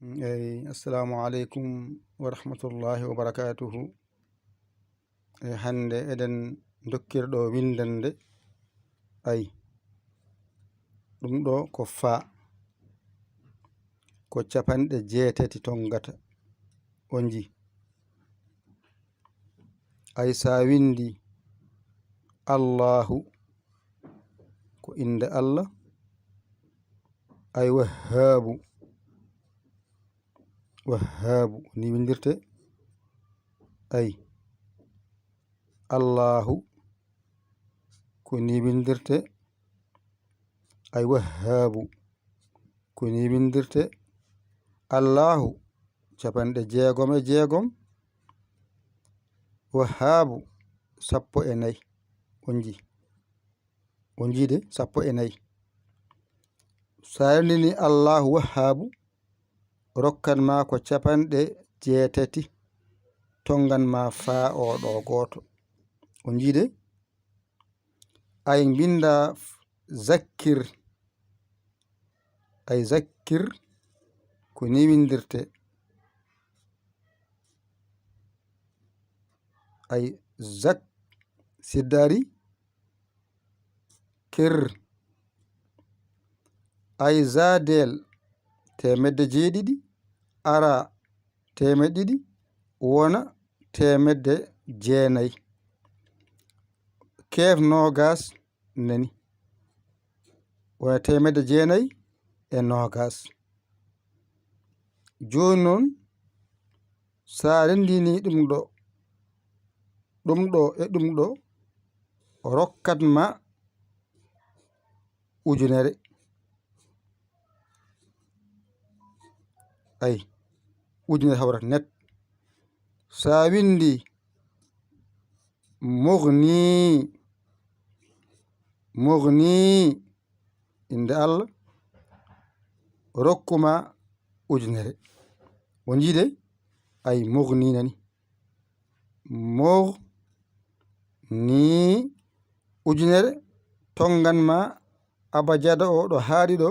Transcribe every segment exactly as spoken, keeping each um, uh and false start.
Eyi, assalamu aleykum wa rahmatullahi wa barakatuhu. E hannde eɗen dokkirɗo winndande, ay, ɗum ɗo ko faa, ko capanɗe jeetati tonngata. On nji? Ay, so a winndi Allahu, ko innde Allah, ay, Wahhaabu, Wahhaabu, ni winndirte. Ay, Allahu, ko ni winndirte. Ay, Wahhaabu, ko ni winndirte. Allahu, capanɗe jeegom e jeegom. Wahhaabu, sappo e nayi. On nji? On nji de, sappo e nayi. So a winndini Allahu Wahhaabu, rokkan ma ko capanɗe jeetati, tonngan ma faa o ɗo gooto. On nji de? Ay, mbinnda zakkir. Ay, zakkir, ko ni winndirte. Ay, zak, siddaari, kir. Ay, zaadeel, teemedde jeeɗiɗi, ara, teemedde ɗiɗi, wona teemedde jeenayi. Keef, noogaas, nani? Wona teemedde jeenayi e noogaas. Jooni noon, so a renndini ɗum ɗo, ɗum ɗo e ɗum ɗo, rokkat ma ujunere. Ay, ujunere hawrata net. So a winndi Mughni, Mughni, innde Allah, rokku ma ujunere. On nji de? Ay, Mughni nani. Mughni, ujunere, tonngan ma abajada o ɗo haaɗi ɗo,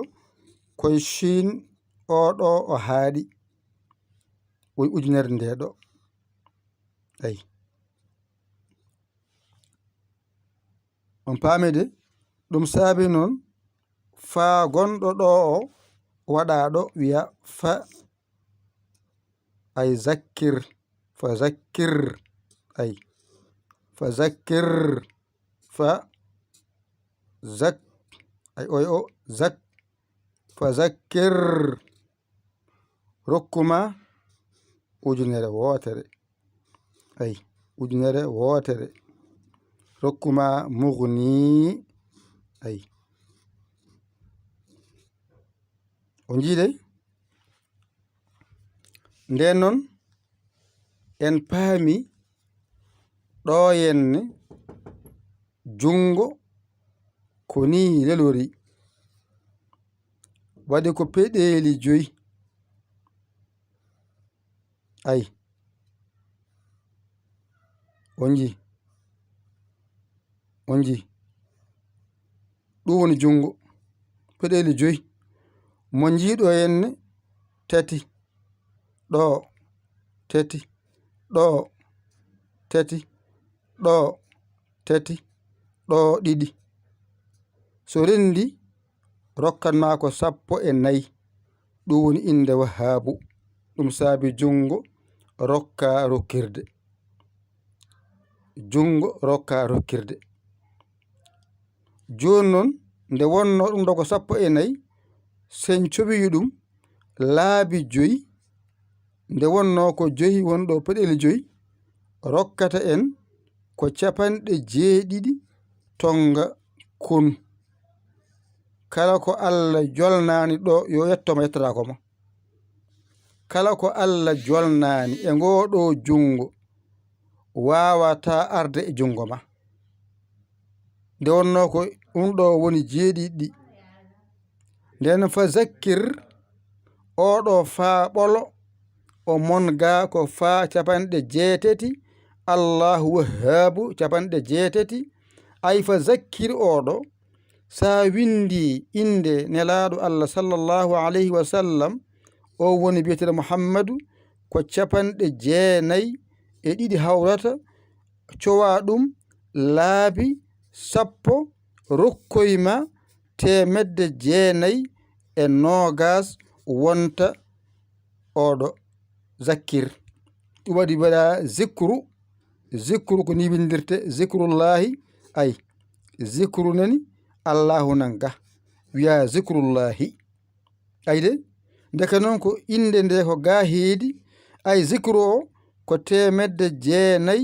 koye Chine o ɗo o haaɗi. Woni ujunere nde ɗo. Ay. On paami de? Ɗum saabi noon, faa gonɗo ɗo o waɗa ɗo wiya fa, ay, zakkir, fa zakkir, ay, fa zakkir, fa zak, ay, oy o, zak, fa zakkir, rokku ma ujunere wootere. Ay, ujunere wootere. Rokku ma Mughni. Ay. On nji de? Nden noon, en paami ɗo henne junngo ko ni lelori. Waɗi ko peɗeeli joyi. Ay. On nji? On nji? Ɗum woni junngo. Peɗeeli joyi. Mo nji ɗo henne, tati. Ɗo, tati. Ɗo, tati. Ɗo, tati. Ɗo, ɗiɗi. So renndi, rokkan ma ko sappo e nayi. Ɗum woni innde Wahhaabu. Ɗum saabi junngo rokka rokkirde. Junngo rokka rokkirde. Jooni noon, nde wonnoo ɗum ɗo ko sappo e nayi, so en cowiyi ɗum laabi joyi, nde wonnoo ko joyi woni ɗo peɗeeli joyi, rokkata en ko capanɗe jeeɗiɗi tonnga kun. Kala ko Allah jolnaani ɗo, yo yetto ma, yettotaako ma. Kala ko Allah jolnaani e ngoo ɗoo junngo, waawataa arde e junngo ma. Nde wonnoo ko ɗum ɗo woni jeeɗiɗi ɗi. Nden fa zakkir, oo ɗoo faa ɓolo, o mon ga ko faa capanɗe jeetati, Allahu Wahhaabu capanɗe jeetati, ay fa zakkir oo ɗoo, so a winndi innde Nelaaɗo Allah sallallahu alayhi wa sallam, O woni biyeteeɗo Muhammadu, ko capanɗe jeenay e ɗiɗi hawrata, cowa ɗum laabi sappo, rokkoy ma teemedde jeenay e noogas wonta oɗo zakkir. Ɗum waɗi mbaɗa zikru, zikru ko ni windirte, zikrullahi, ay, zikru nani, Allahu nan ga, wiya zikrullahi. Ay de, ndeke noon ko innde nde ko ga heedi, ay zikru o ko teemedde jeenay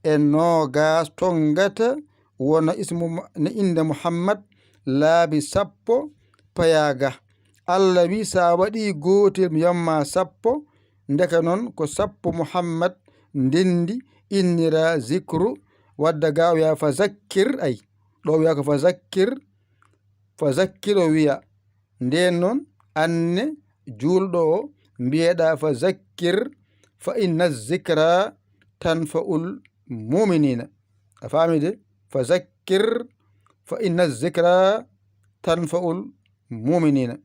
e noogas tongata wona ismu ma-, ne innde Muhammad laabi sappo payaa ga. Allah wi sa waɗi gootel mi yamma sappo, ndeke noon ko sappo Muhammad ndendi innira zikru, wadda ga o wiya fa zakkir, ay, ɗo wiya ko fa zakkir, fa zakkir o wiya. Ndeen noon, anne juulɗo o mbiyeɗa fa zakkir fa inna zikra tanfa'ul muminina. A faami de? Fa zakkir fa inna zikra tanfa'ul muminina.